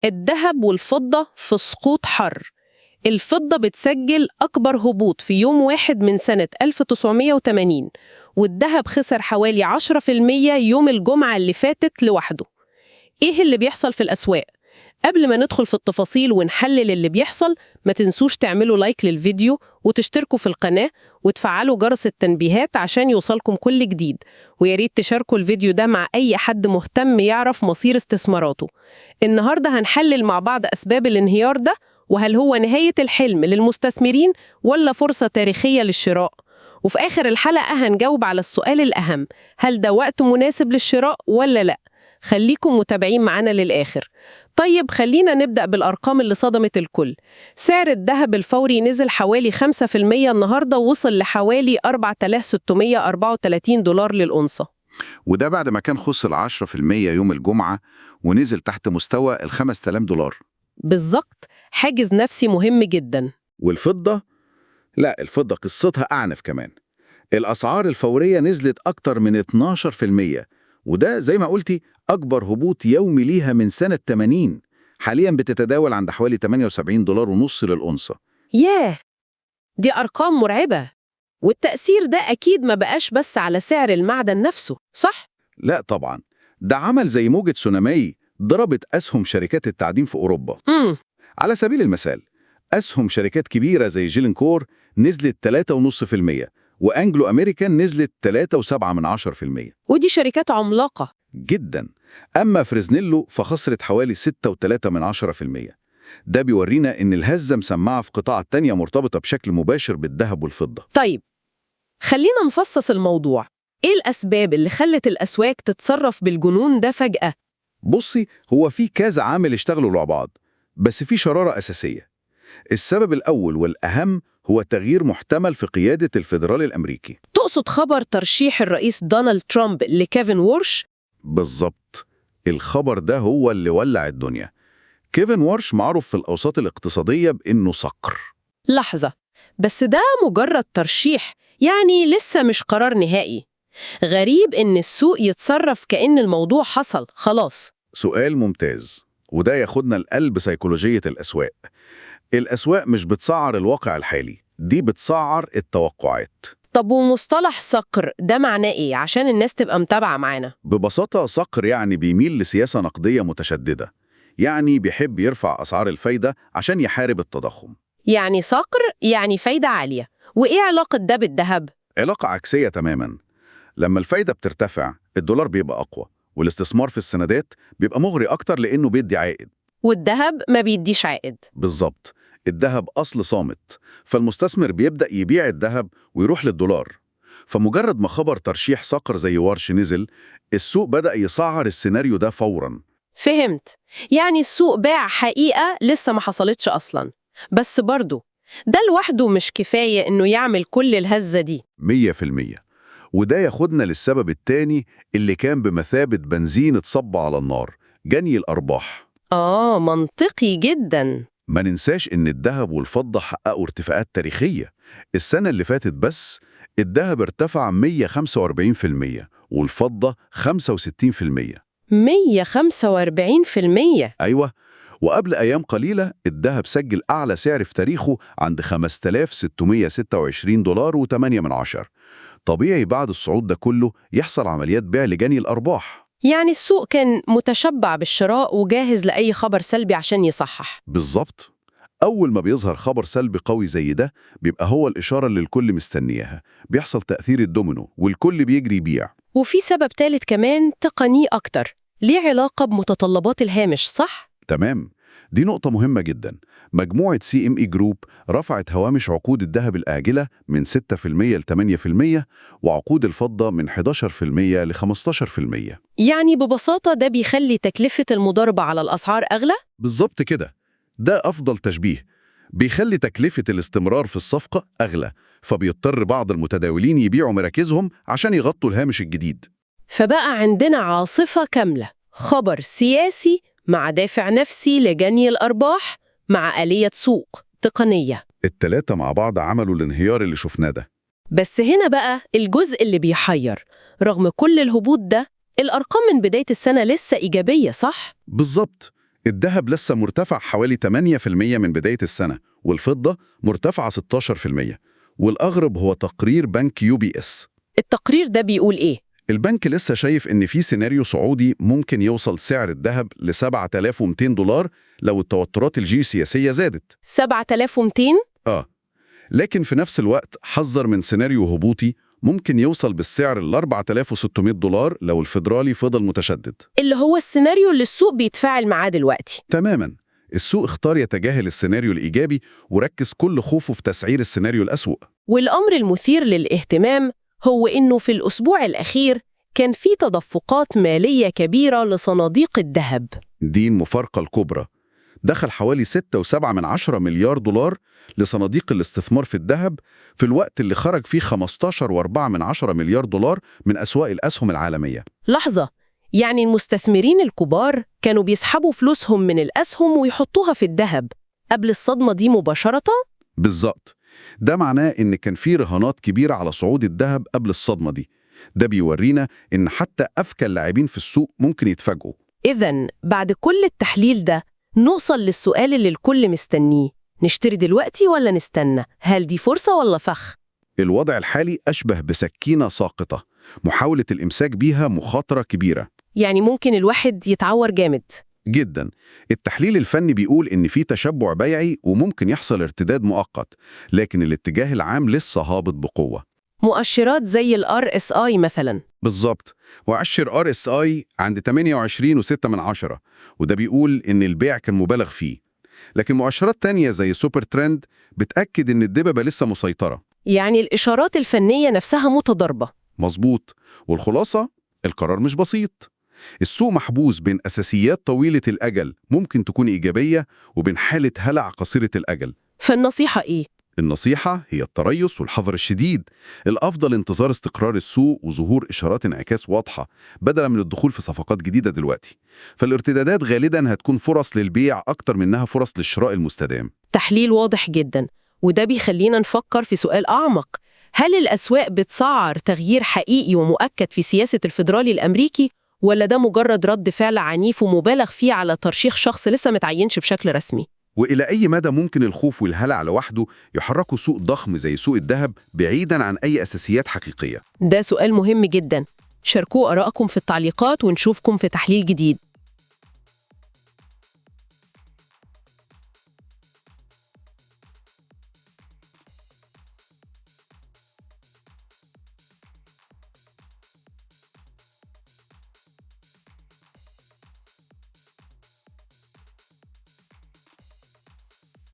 الذهب والفضة في سقوط حر. الفضة بتسجل أكبر هبوط في يوم واحد من سنة 1980، والذهب خسر حوالي 10% يوم الجمعة اللي فاتت لوحده. إيه اللي بيحصل في الأسواق؟ قبل ما ندخل في التفاصيل ونحلل اللي بيحصل، ما تنسوش تعملوا like للفيديو وتشتركوا في القناة وتفعلوا جرس التنبيهات عشان يوصلكم كل جديد، وياريت تشاركوا الفيديو ده مع أي حد مهتم يعرف مصير استثماراته. النهاردة هنحلل مع بعض أسباب الانهيار ده، وهل هو نهاية الحلم للمستثمرين ولا فرصة تاريخية للشراء؟ وفي آخر الحلقة هنجاوب على السؤال الأهم، هل ده وقت مناسب للشراء ولا لأ؟ خليكم متابعين معانا للآخر. طيب، خلينا نبدأ بالأرقام اللي صدمت الكل. سعر الذهب الفوري نزل حوالي 5% النهاردة، ووصل لحوالي 4634 دولار للأونصة. وده بعد ما كان خسر 10% يوم الجمعة ونزل تحت مستوى ال 5000 دولار. بالظبط، حاجز نفسي مهم جدا. والفضة؟ لا، الفضة قصتها أعنف كمان. الأسعار الفورية نزلت أكتر من 12%، وده زي ما قلتي أكبر هبوط يومي ليها من سنة 80. حاليا بتتداول عند حوالي 78 دولار ونص للأونصة. ياه، دي أرقام مرعبة. والتأثير ده أكيد ما بقاش بس على سعر المعدن نفسه، صح؟ لا طبعا، ده عمل زي موجة تسونامي ضربت أسهم شركات التعدين في أوروبا. على سبيل المثال، أسهم شركات كبيرة زي جلينكور نزلت 3.5%، وأنجلو أمريكان نزلت 3.7%. ودي شركات عملاقة. جدا. أما فريزنيلو فخسرت حوالي 6.3%. ده بيورينا إن الهزة مسمعة في قطاعات تانية مرتبطة بشكل مباشر بالذهب والفضة. طيب، خلينا نفصص الموضوع. إيه الأسباب اللي خلت الأسواق تتصرف بالجنون ده فجأة؟ بصي، هو في كذا عامل اشتغلوا مع بعض، بس في شرارة أساسية. السبب الأول والأهم هو تغيير محتمل في قيادة الفيدرالي الأمريكي. تقصد خبر ترشيح الرئيس دونالد ترامب لكيفن وورش؟ بالظبط، الخبر ده هو اللي ولع الدنيا. كيفن وارش معروف في الأوساط الاقتصادية بإنه صقر. لحظة، بس ده مجرد ترشيح، يعني لسه مش قرار نهائي. غريب إن السوق يتصرف كأن الموضوع حصل خلاص. سؤال ممتاز، وده ياخدنا لقلب سيكولوجية الأسواق. الأسواق مش بتسعر الواقع الحالي، دي بتسعر التوقعات. طب ومصطلح صقر ده معناه إيه عشان الناس تبقى متابعة معانا؟ ببساطة، صقر يعني بيميل لسياسة نقدية متشددة، يعني بيحب يرفع أسعار الفايدة عشان يحارب التضخم. يعني صقر يعني فايدة عالية. وإيه علاقة ده بالذهب؟ علاقة عكسية تماما. لما الفايدة بترتفع، الدولار بيبقى أقوى، والاستثمار في السندات بيبقى مغري أكتر لأنه بيدي عائد. والذهب ما بيديش عائد. بالظبط، الذهب أصل صامت، فالمستثمر بيبدأ يبيع الذهب ويروح للدولار. فمجرد ما خبر ترشيح صقر زي وارش نزل، السوق بدأ يسعر السيناريو ده فوراً. فهمت، يعني السوق باع حقيقة لسه ما حصلتش أصلا. بس برضه ده لوحده مش كفاية إنه يعمل كل الهزة دي. 100%. وده ياخدنا للسبب التاني اللي كان بمثابة بنزين اتصب على النار، جني الأرباح. آه، منطقي جدا. ما ننساش إن الذهب والفضة حققوا ارتفاعات تاريخية. السنة اللي فاتت بس الذهب ارتفع 145% والفضة 65%. 145%؟ أيوة، وقبل أيام قليلة الذهب سجل أعلى سعر في تاريخه عند 5626 دولار و8 من عشر. طبيعي بعد الصعود ده كله يحصل عمليات بيع لجني الأرباح. يعني السوق كان متشبع بالشراء وجاهز لأي خبر سلبي عشان يصحح. بالظبط. أول ما بيظهر خبر سلبي قوي زي ده، بيبقى هو الإشارة اللي الكل مستنياها. بيحصل تأثير الدومينو والكل بيجري يبيع. وفي سبب تالت كمان تقني أكتر، ليه علاقة بمتطلبات الهامش، صح؟ تمام، دي نقطة مهمة جدا. مجموعة CME Group رفعت هوامش عقود الذهب الآجلة من 6% ل 8%، وعقود الفضة من 11% ل 15%. يعني ببساطة ده بيخلي تكلفة المضاربة على الأسعار أغلى؟ بالظبط كده، ده أفضل تشبيه. بيخلي تكلفة الاستمرار في الصفقة أغلى، فبيضطر بعض المتداولين يبيعوا مراكزهم عشان يغطوا الهامش الجديد. فبقى عندنا عاصفة كاملة، خبر سياسي مع دافع نفسي لجني الأرباح مع آلية سوق تقنية. التلاتة مع بعض عملوا الانهيار اللي شفناه ده. بس هنا بقى الجزء اللي بيحير، رغم كل الهبوط ده الأرقام من بداية السنة لسه إيجابية، صح؟ بالظبط. الذهب لسه مرتفع حوالي 8% من بداية السنة، والفضة مرتفعة 16%. والأغرب هو تقرير بنك UBS. التقرير ده بيقول إيه؟ البنك لسه شايف إن في سيناريو صعودي ممكن يوصل سعر الذهب ل 7200 دولار لو التوترات الجيوسياسية زادت. 7200؟ آه، لكن في نفس الوقت حذر من سيناريو هبوطي ممكن يوصل بالسعر ل 4600 دولار لو الفيدرالي فضل متشدد. اللي هو السيناريو اللي السوق بيتفاعل معاه دلوقتي. تماما، السوق اختار يتجاهل السيناريو الإيجابي وركز كل خوفه في تسعير السيناريو الأسوأ. والأمر المثير للاهتمام هو إنه في الأسبوع الأخير كان في تدفقات مالية كبيرة لصناديق الذهب. دي المفارقة الكبرى. دخل حوالي 6.7 مليار دولار لصناديق الاستثمار في الذهب في الوقت اللي خرج فيه 15.4 مليار دولار من أسواق الأسهم العالمية. لحظة، يعني المستثمرين الكبار كانوا بيسحبوا فلوسهم من الأسهم ويحطوها في الذهب قبل الصدمة دي مباشرة؟ بالظبط، ده معناه إن كان في رهانات كبيرة على صعود الذهب قبل الصدمة دي. ده بيورينا إن حتى أذكى اللاعبين في السوق ممكن يتفاجئوا. إذا بعد كل التحليل ده نوصل للسؤال اللي الكل مستنيه، نشتري دلوقتي ولا نستنى؟ هل دي فرصة ولا فخ؟ الوضع الحالي أشبه بسكينة ساقطة، محاولة الإمساك بيها مخاطرة كبيرة. يعني ممكن الواحد يتعور جامد. جدا. التحليل الفني بيقول إن في تشبع بيعي وممكن يحصل ارتداد مؤقت، لكن الاتجاه العام لسه هابط بقوة. مؤشرات زي ال RSI مثلا. بالظبط، مؤشر RSI عند 28.6، وده بيقول إن البيع كان مبالغ فيه. لكن مؤشرات تانية زي Super Trend بتأكد إن الدببة لسه مسيطرة. يعني الإشارات الفنية نفسها متضاربة. مظبوط. والخلاصة، القرار مش بسيط. السوق محبوس بين أساسيات طويلة الأجل ممكن تكون إيجابية وبين حالة هلع قصيرة الأجل. فالنصيحة إيه؟ النصيحة هي التريث والحذر الشديد. الأفضل انتظار استقرار السوق وظهور إشارات انعكاس واضحة بدلا من الدخول في صفقات جديدة دلوقتي. فالارتدادات غالبا هتكون فرص للبيع أكتر منها فرص للشراء المستدام. تحليل واضح جدا، وده بيخلينا نفكر في سؤال أعمق. هل الأسواق بتسعر تغيير حقيقي ومؤكد في سياسة الفيدرالي الأمريكي، ولا ده مجرد رد فعل عنيف ومبالغ فيه على ترشيح شخص لسه متعينش بشكل رسمي؟ وإلى أي مدى ممكن الخوف والهلع لوحده يحركوا سوق ضخم زي سوق الذهب بعيدا عن أي أساسيات حقيقية؟ ده سؤال مهم جدا. شاركوا آرائكم في التعليقات ونشوفكم في تحليل جديد.